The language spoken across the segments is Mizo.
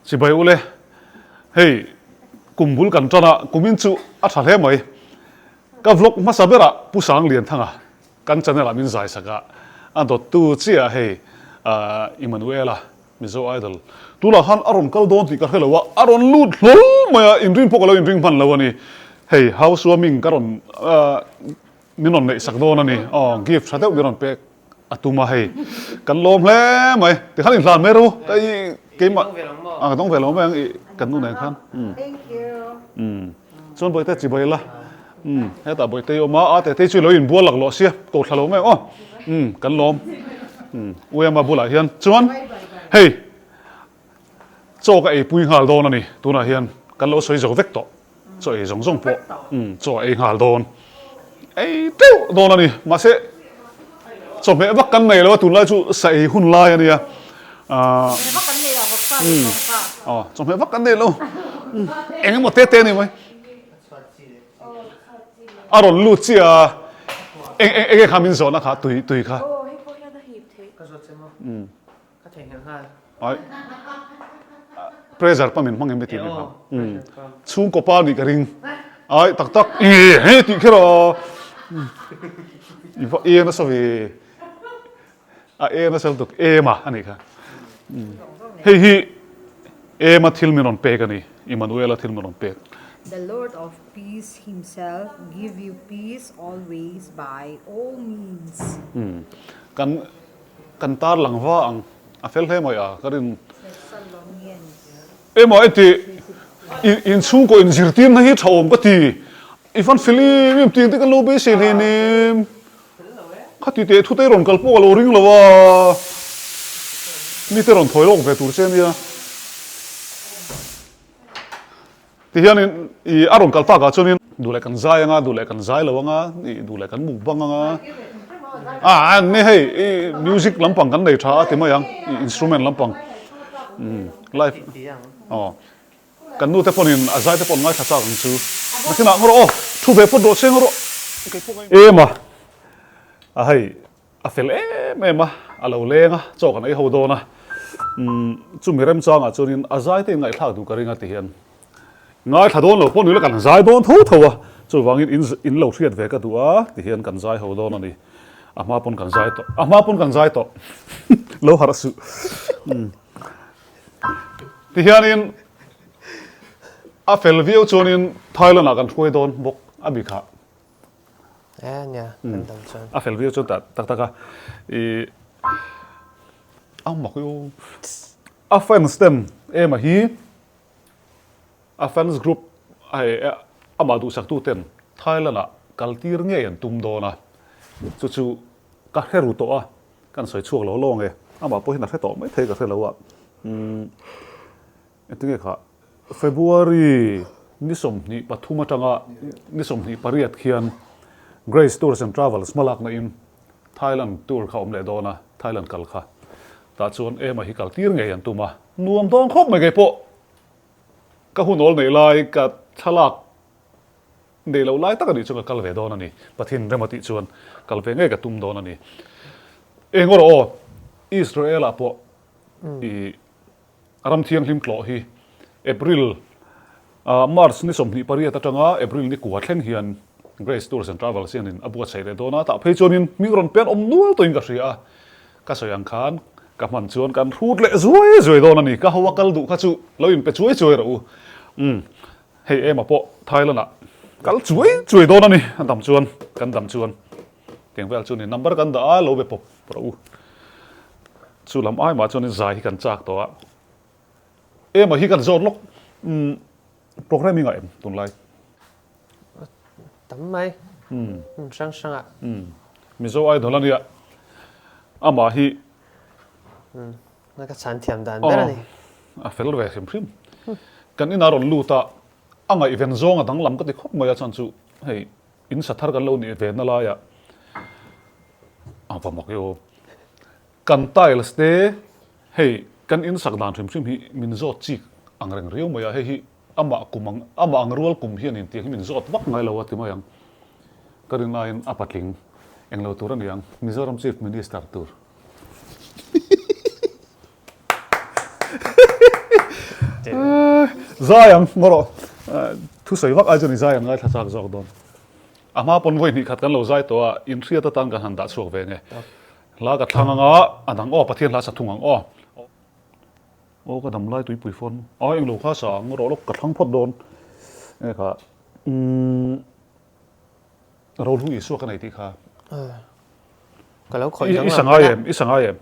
Chibai ule, hei kum bul kan tan a, kumin chu a tha hle mai. Ka vlog hmasa berah Pu Sanglianthanga kan channel ah min zai sak a, a dawttu chiah hei Emmanuela Mizo Idol tunah khan a rawn kal dawn tih ka hre lo a, a rawn lut hlawl mai a, inring pawh ka lo inring hman lo a ni. Hei housewarming ka rawn min rawn neih sak dawn a ni, aw gift tha deuh min rawn pek a tum a hei kan lawm hle mai tikhan inhlan mai ro ka i keimah a ka dawng ve lo mai ang i kan nu nen khan umm chuan bawihte chibai la umm hetah bawihte i awm a a tete chu i lo inbual laklawh sia ko thla lo mai ang aw umm kan lawm umm uiama bulah hian chuan hei chaw ka eipui nghal dawn a ni tunah hian kan lo sawi zo vek tawh. Chaw ei zawng zawng pawh chaw a ei nghal dawn. Ei teuh dawn a ni. Mahse, chawhmeh vak kan nei lo a, tunlai chu sa ei hun lai a nia. Chawhmeh vak kan nei lo, vawksa leh vawksa. Aw, chawhmeh vak kan nei lo. Eng emaw te te a ni mai. A rawn lut chiah a, eng eng enge kha min zawhna kha, tui tui kha. Aw, hei pawh hian a hip theih. Ka zawt che maw? Ka theihnghilh nghal. Ai. Pressure pump in hmang em tih ni kha. Chhungkaw pa nih ka ring. Ai tak tak i he tih kher a. I va e nasa ve. A e nasa lutuk em a anih kha. Hei hi ema thil min rawn pek a ni. Emmanuela thil min rawn pek. The Lord of peace himself give you peace always by all means. Kan Kan tar lang va ang. A fel hle mai a, ka rin. Emaw heti in chhungkaw in zirtirna hi tha awm ka ti. I fan fel em em tih ang te kan lo beisei hle nem. Khati teh thute rawn kal pawh ka lo ring lo a. Mite rawn thawi lawk ve tur che ania. Ti hianin i a rawn kal takah chuanin duh leh kan zai anga, duh leh kan zai lo anga, i duh leh kan mukbang anga. A ni hei i music lampang kan nei tha a ti mai ang, i instrument lampang live aw kan nu te pawhin a zai te pawh an ngaithla chak ang chu. Nakinah ngaw rawh aw, thu ve phawt rawh che ngaw rawh. Em a, a hei A fel em em a, a lo leng a, chaw kan ei ho dawn a. Umm, chumi remchangah chuanin a zai te in ngaihthlak duh ka ring a ti hian ngaithla dawn lo pawh ni ila kan zai dawn tho tho a, chuvangin in in lo hriat ve ka duh a ti hian kan zai ho dawn a ni. A hma pawn kan zai tawh, a hma pawn kan zai tawh lo harh suh. Umm, ti hianin a fel viau chuanin Thailand ah kan hruai dawn bawk a bikah. A fel viau chuan tak tak a i a mak i aw a fans ten ema hi a fans group hei amah duhsak tu ten Thailand ah kal tir ngei an tum dawn a chu chu ka hre ru tawh a kan sawi chhuak lo lawng e amah pawh hian a hre tawh maithei ka hre lo a umm. Engtinge kha February ni 23 atanga ni 28 khian Grace Tours and Travels hmalakna in Thailand tour kha awm leh dawn a, Thailand kal kha. Tah chuan Emma hi kal tir ngei an tum a, nuam dawn khawp mai keipawh ka hun awl neih lai ka thlalak neih loh lai tak a nih chuan ka kal ve dawn a ni. Pathian rem a tih chuan kal ve ngei ka tum dawn a ni. Eng erawh aw Israel ah pawh i Ram thianghlim tlawh hi April, March ni 28 atanga April ni kua thleng hian Grace Tours and Travels hianin a buatsaih leh dawn a, tah phei chuanin hming rawn pen awm nual tawhin ka hria a, ka sawi ang khan ka hman chuan kan hrut leh zuai zuai dawn a ni, ka ho a kal duh kha chu lo inpe chuai chuai rawh u, umm hei ema pawh Thailand ah kal chuai chuai dawn a ni, a dam chuan kan dam chuan tiang vel chu ni number kan dah a lo be pawp rawh u. Chu lam ai mah chuanin zai hi kan chak tawh a, emaw hi kan zawt lawk umm programming ah em tunlai? Tam mai, hmun hrang hrang ah. Umm Mizo Idol a nia, amah hi. Umm ka chhan thiam dan ber a ni. A fel ve hrim hrim. Kan inah rawn lut a, a ngaihven zawng a danglam ka ti khawp mai a chuan chu hei in sa thar kan lo nih ve na laiah a va mak i aw. Kan tiles te hei kan in sak dan hrim hrim hi min zawt chik ang reng riau mai a, hei hi amah kum ang amah ang rual kum hian in tiang hi min zawt vak ngai lo a ti mai ang. Ka rin laiin a patling eng lo tur a ni ang, Mizoram Chief Minister tur. Zai ang ngaw rawh. Thusawi vak ai chuan i zai ang ngaithla chak zawk dawn. A hma pawn vawi hnih khat kan lo zai tawh a, inhriat atan kan han dah chhuak ve nge. Hla ka thlang anga a dang aw, Pathian hla sa thung ang aw. Aw ka dam lai tuipui fawn a englo kha sa ang rawh lawk ka thlang phawt dawn. Enge kha umm Rohlu Isua ka nei tih kha. Ka lo khawih dang I sa ngai em? I sa ngai em?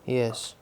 Yes.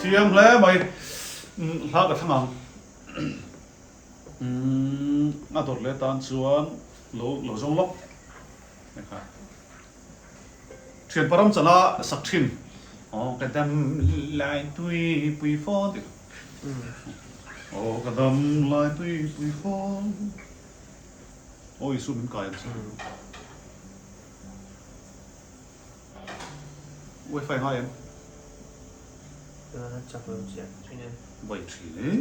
Thiam hle mai hla ka thlang ang a dawt leh tan chuan lo lo zawng lawk Thian param chana sak thin aw ka dam lai tui pui fawn tih aw ka dam lai tui pui fawn aw Isu min kai ang che Wifi ngai em? Chak lo chiah thin em? Vai thin e.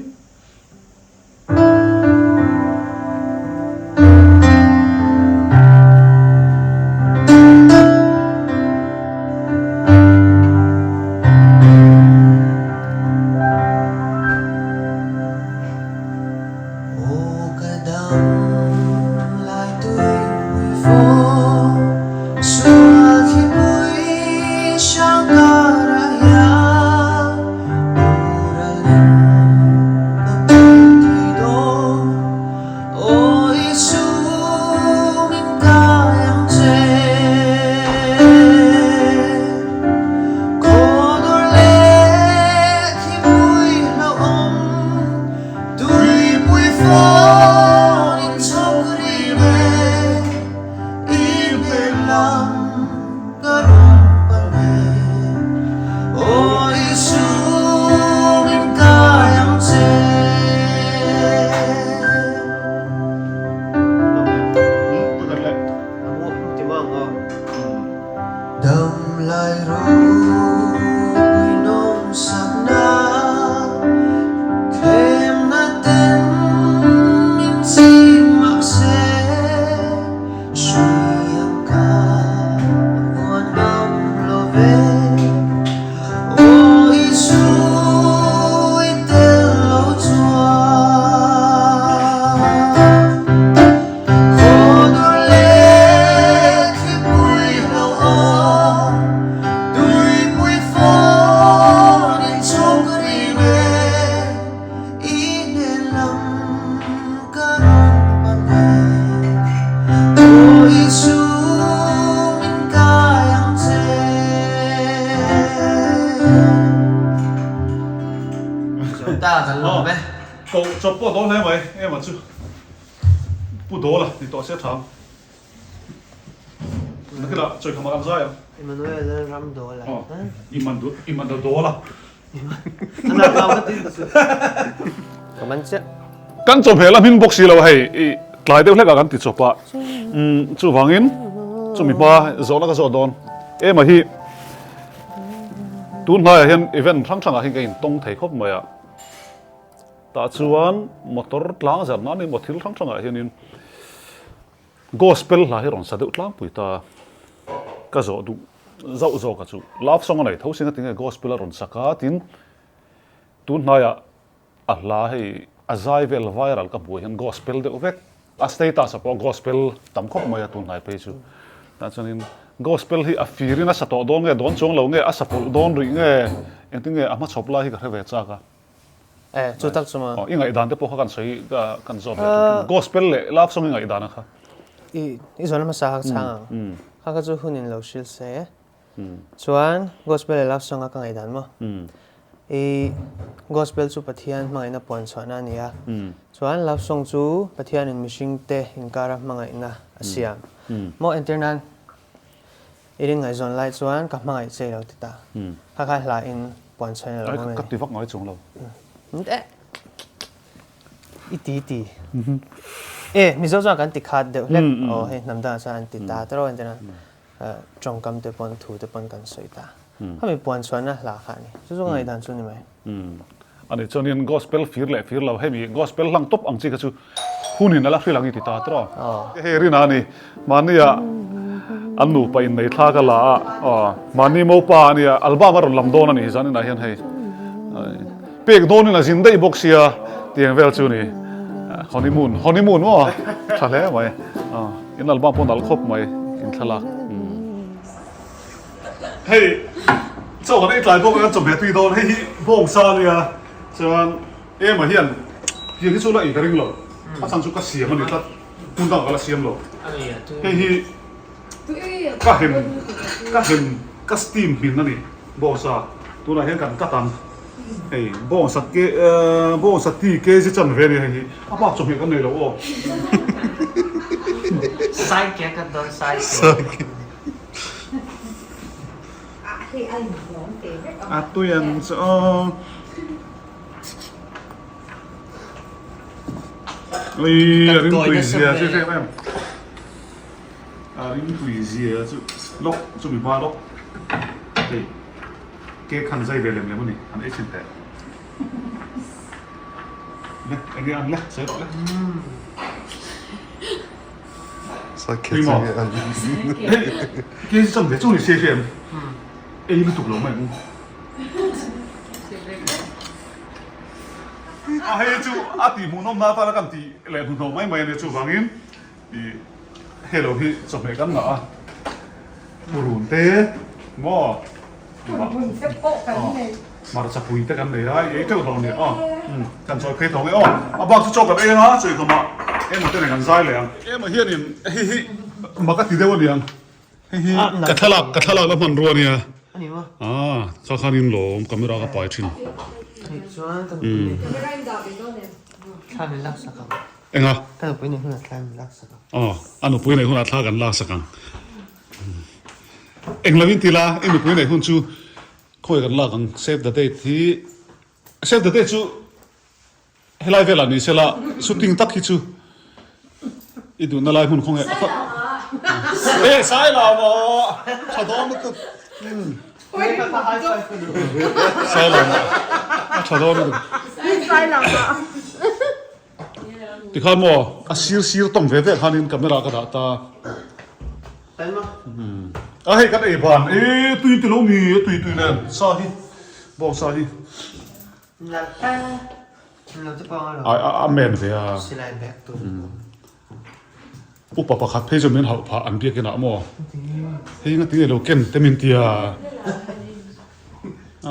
Koh chawp pawh dawn hle mai em a chu Pu Dawla ni tawh se tha ang. Nakila chawi khamah kan zai ang. Emmanuel Lalram Dawla. Emmanuel Dawla. Ka man chiah. Kan chawhmeh la hmin bawk si lo hei i tlai deuh hlek ah kan ti chawp a umm chuvangin chumi hma zawhna ka zawh dawn em a hi tun hnaiah hian event hrang hrang ah hian ka intawng thei khawp mai a tah chuan motor tlang zar nan emaw thil hrang hrang ah hianin Gospel hla hi rawn sa deuh tlangpui ta ka zawh duh zauh zawk a chu love song a nei tho sin a tinge gospel a rawn sak a tin tun hnaiah a hla hei a zai vel viral ka hmuh hian gospel deuh vek a status ah pawh gospel tam khawp mai a tun hnai phei chu tah chuanin gospel hi a firin a sa tawh dawn nge dawn chuang lo nge a sa pawlh dawn rih nge engtin nge a hmachhawp lai hi ka hre ve chak a. Eh, chu tak chu ma. I ngaihdan te pawh kha kan sawi kan zawt leh ṭhin. Gospel leh love song i ngaihdan a kha. I i zawn hmasa kha chhang ang. Kha kha chu hun in lo hril se. Chuan gospel leh love song a ka ngaihdan maw? I gospel chu Pathian hmangaihna puan chhuahna a ni a. Chuan love song chu Pathianin mihring te inkara hmangaihna a siam. Maw entir nan I rin ngaihzawn lai chuan ka hmangaih che lo ti ta. Kha kha hla in puan chhain a lo hmang a ni. Ka ti vak ngai chung lo. Eh! I ti ti. Eh, Mizo chuan kan ti khat deuh hlek. Aw, hei hnam dangah chuan an ti ta tawrh a entirna tawngkam te pawn thu te pawn kan sawi ta. Khami puan chhuahna hla kha a ni. Chu chu ka ngaihdan chu ni mai. A nih chuanin Gospel fir leh fir lo, hemi Gospel hlang tawp ang chi kha chu hunin a la hrilh ang i ti ta tawh a. Hei Rina a ni, mahnia an nupa innei thla ka la a, aw mahni mopa a nia, album a rawn lam dawn a ni zan inah hian hei pek dawnin a zin daih bawk sia tiang vel chu ni honeymoon, honeymoon maw tha hle mai, aw in album pawh nalh khawp mai in thlalak. Hei chaw kan ei tlai bawk a kan chawhmeh tui dawn hei hi bawngsa a nia chuan ema hian tiang hi chu la ei ka ring lo a chhan chu ka siam a ni tlat hmun dangah ka la siam lo hei hi ka hem ka hem ka steam hmin a ni bawngsa tunah hian kan cut ang hei bawngsa ke bawngsa ti kg chanve a ni hei hi a bak chawhmeh kan nei lo aw. A tui ang chu aw. Ui a ring tui zia chu hriat em. A ring tui zia chu lawk chu mi hma lawk. Hei cake han zai ve lem lem a ni han ei chhin teh. Le enge ang le sawi rawh le. Kei chu ve chu ni se hriam ei lutuk lo mai ang a hei chu a tih hmuhnawm na atana kan tih leh hnuhnawh mai mai a nia chuvangin ih hei lo hi chawhmeh kan ngah a purun te maw Hmarcha pui te kan nei a, i ei teuh hlauh nia aw. Kan chawi phei tawh nge aw. A bak chu chaw kan ei anga, chawi khawmah emaw te nen kan zai leh ang. Emaw hianin hei hi mak a ti deuh aniang. Hei hi ka thlalak ka thlalak la hmanrua ania. Ah, kha khanin lawm camera ka pai thin. Enga? Ka nupui nei hunah thla kan lak sak ang. Aw, a nupui nei hunah thla kan lak sak ang. Eng lo in ti la, i nupui nei hun chu khawi kan lak ang, save the date hi, save the date chu helai velah ni se la, shooting tak hi chu i duhna lai hmun khawnge a e sai lo maw tha dawn lutuk. Sailama a tha dawn lutuk. Tikhan maw a sir sir tawng ve ve khanin camera ka dah ta. A hei kan ei ban e tui ti lo mi tui tui nen sa hi bawng sa hi. A men ve a. Upa pakhat phei chu min hauh phah an biakin ah maw? Hei nga tinge lo ken te min tia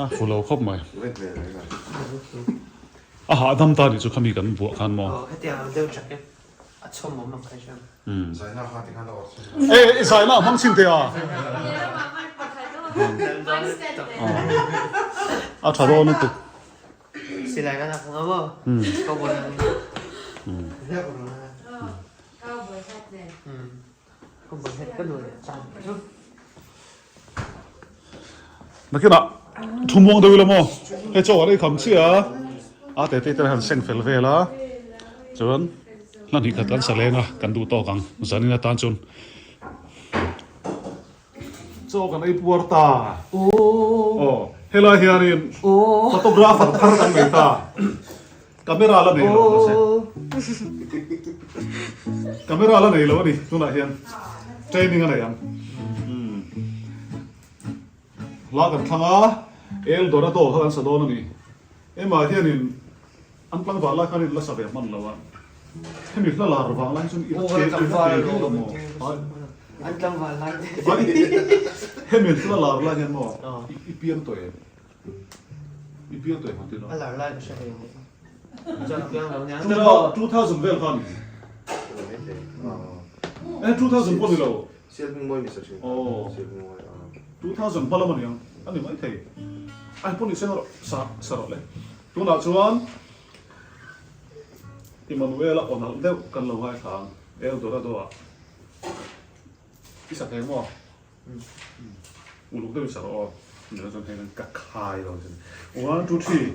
a fu lo khawp mai. A hahdam ta nih chu khami kan buah khan maw? E i zaina a hmang chhin teh a. A tha dawn lutuk. Silai kan ak nga maw? Cowboy an ni. Cowboy hat nen. Cowboy hat ka duh leh chan chu. Nakinah thu muang deuh ila maw? Hei chaw an ei kham chiah a, a te te te han seng fel vel a, chuan hla hnih khat kan sa leng a, kan duh tawk ang zanin atan chuan. Chaw kan ei puar ta. Aw helai hianin photographer thar kan nei ta. Camera la nei lo mahse. Camera la nei lo a ni tunah hian training a nei ang. Hla kan thlang a El Dorado kha kan sa dawn a ni. Emma hianin An tlangval lai khan in la sa ve hman lo a, hemi hla lar vang lai hi chuan i la che i la te viau lo maw? An tlangval lai te. Hemi hla lar lai hian maw i piang tawh em? I piang tawh em han ti lo? A lar lai ka hre thei ni. Chuan a piang lo nia. 2000 vel khan. Eh 2000 pawh ni lo. Aw 2000 hma lam a niang a ni maithei. Ai pawh ni se sa sa rawh le. Tunah chuan Immanuela aw nalh deuh kan lo ngaithla ang El Dorado ah i sa thei maw? Uluk deuh i sa rawh aw. Nilo chuan hei ka khai lo sin. One, two, three.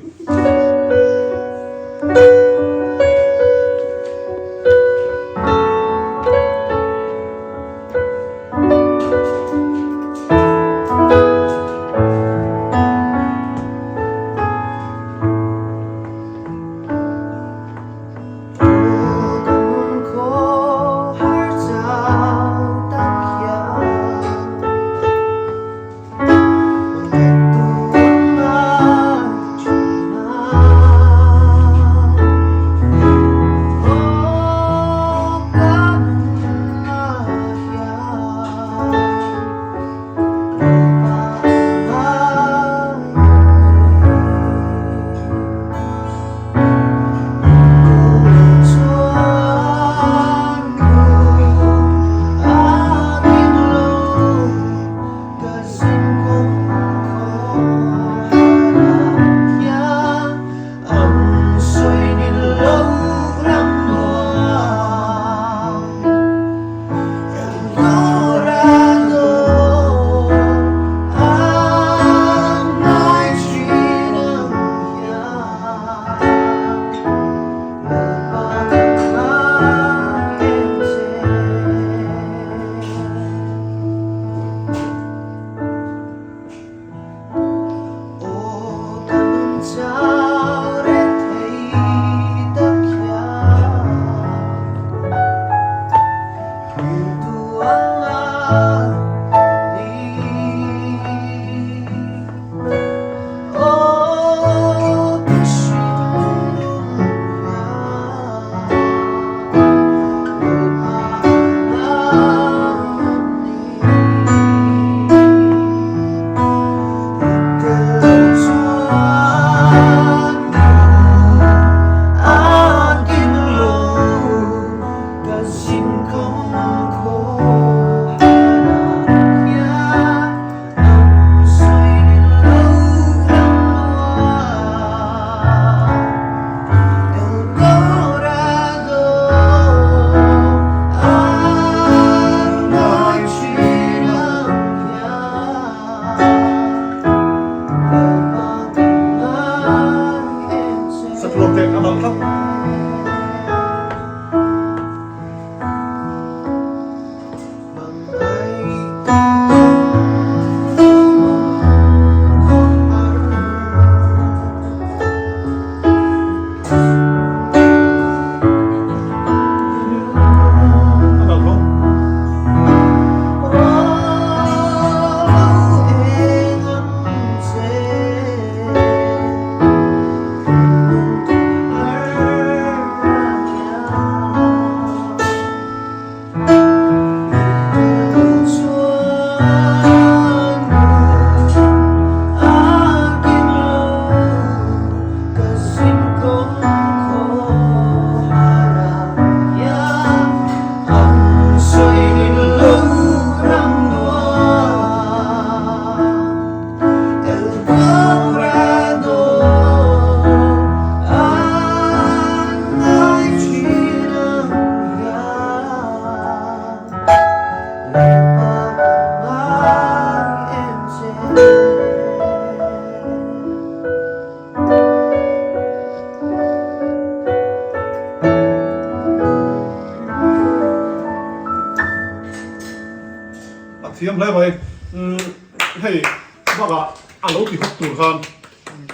Bakah a lo ti hawk tur khan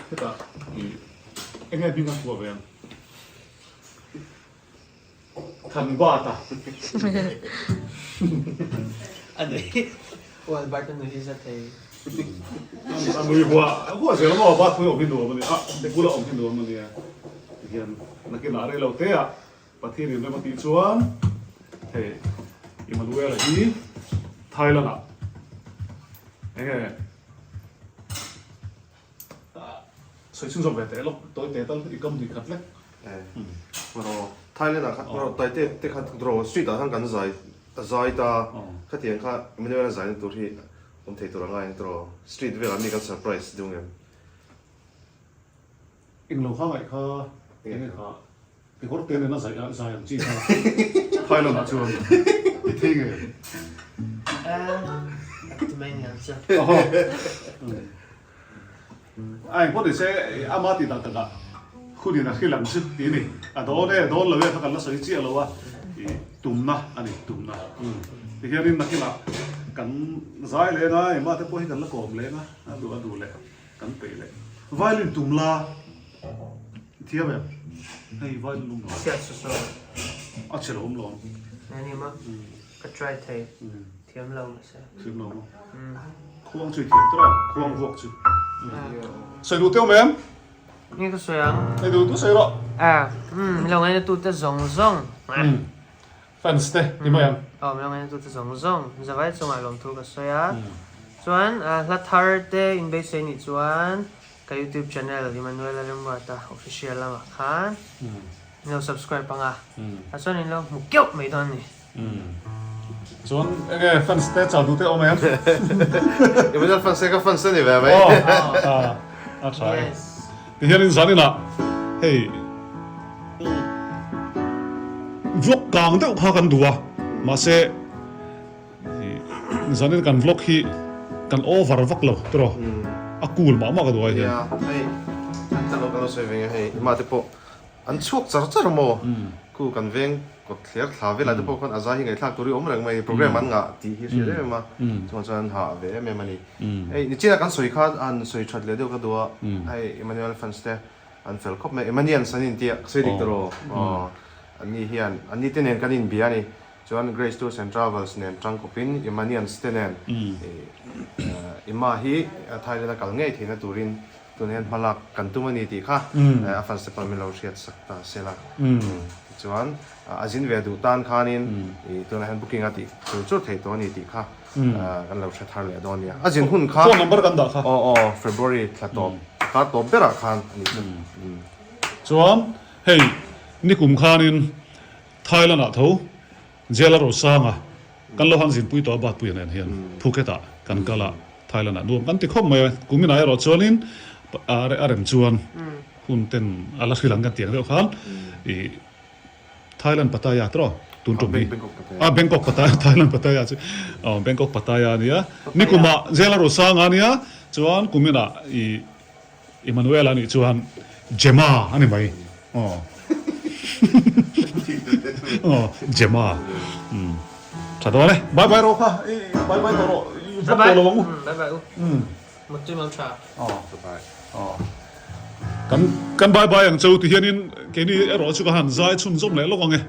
hetah ih enge hming a phuah ve ang? Thanbata. A nui U Albert a nui hi za thei. A nui huah huah zel maw bat pui awm hi nuam a nia, a bula awm hi nuam a nia. Tihian nakinah rei lo te ah Pathian in rem a tih chuan hei Emmanuel-a hi Thailand ah enge sawi chhunzawm ve teh lawk tawi teh tal i kam hnih khat lek. Rawh Thailand ah khan rawh taite te khan rawh street ah khan kan zai zai ta khatiang kha Emmanuel-a zaina tur hi awm thei tur a ngai ang tiraw street velah mi kan surprise deuh ngem. Englo kha ngaih kha enge kha Kekawr te nena zai zai ang chi kha Thailand ah chuan i thei nge? A ti mai niang chu. A engpawh ni se ama tih tak takah hunin a hrilh ang chu tih a ni. A dawn e, dawn lo e kha kan la sawi chiah lo a, i tumna a ni, tumna. Tihianin nakinah kan zai leng a, engmah te pawh hi kan la kawm leng a, a duh a duh leh kan peih leh. Violin tum la. Thiam em? Hei vai lum lo. Chhiat su saw. A chhe lo awm lo ang. Nge ni ma? Ka try thei. Thiam lo mahse. Thiam lo maw? Khuang chu i thiam tawh a, khuang vuak chu. Sawi duh teuh em? Nge ka sawi ang? Hei duh duh sawi rawh. A, umm, lo ngaina tute zawng zawng. Fans te ti mai ang. Aw, min lo ngaina tute zawng zawng. Zavai chungah lawmthu ka sawi a. Chuan hla thar te inbeisei nih chuan Ka youtube channel Emmanuela Remruata official lamah khan in lo subscribe ang a, ah chuan in lo hmu keuh mai dawn a ni. Chuan enge fans te chau duh te awm em? Emmanuel fans te ka fans a ni ve mai. Aw a tha e. Tihianin zaninah hei vlog kang deuh kha kan duh a, mahse Zanin kan vlog hi kan over vak lo tiraw a cool mah mah ka duh ai hian. Nia hei an tla lo kan lo sawi ve nge hei ima te pawh an chhuak char char maw khu kan veng kawt thler thla velah te pawh khawn a zai hi ngaihthlak tur hi awm reng mai program an ngah tih hi hriat em em a chuvang chuan an hah ve em em a ni hei nichina kan sawi kha an sawi that leh deuh ka duh a hei Emmanuel fans te an fel khawp mai Emanians an intia ka sawi dik tiraw aw an ni hian an ni te nen kan inbia a ni. Chuan Grace Tours and Travels nen tangkawpin Emanians te nen Emma hi Thailand a kal ngei theihna turin tunah hian hmalak kan tum a ni tih kha a fans te pawh min lo hriat sak ta se la. Tichuan a zin ve duh tan khanin tunah hian booking a tih chur chur thei tawh a ni tih kha kan lo hre thar leh dawn nia. A zin hun kha Phone number kan dah kha. Aw aw February thla tawp kar tawp berah khan a nih chu. Chuan hei nikum khanin Thailand ah tho Jail a Rosanga kan lo han zinpui tawh a Batpuia nen hian Phuket ah kan kal a Thailand ah nuam kan ti khawp mai a kumin ah erawh chuanin a rem chuan hun ten a la hrilh ang kan ti ang deuh khan ih Thailand Pattaya tiraw tun tum hi a Bangkok Pattaya Thailand Pattaya chu aw Bangkok Pattaya a nia nikum ah Jail a Rosanga a nia chuan kumin ah ih Emmanuel-a nih chuan Gemma a ni mai. Aw. Aw, Gemma. Umm. Tha dawn e. Bye bye rawh kha. I bye bye tawh rawh. I vlog tawh lo ang u. Bye bye u. Mutui mang tha. Aw. Bye. Aw. Kan kan bye bye ang cheu ti hianin keini erawh chu ka han zai chhunzawm leh lawk ang e.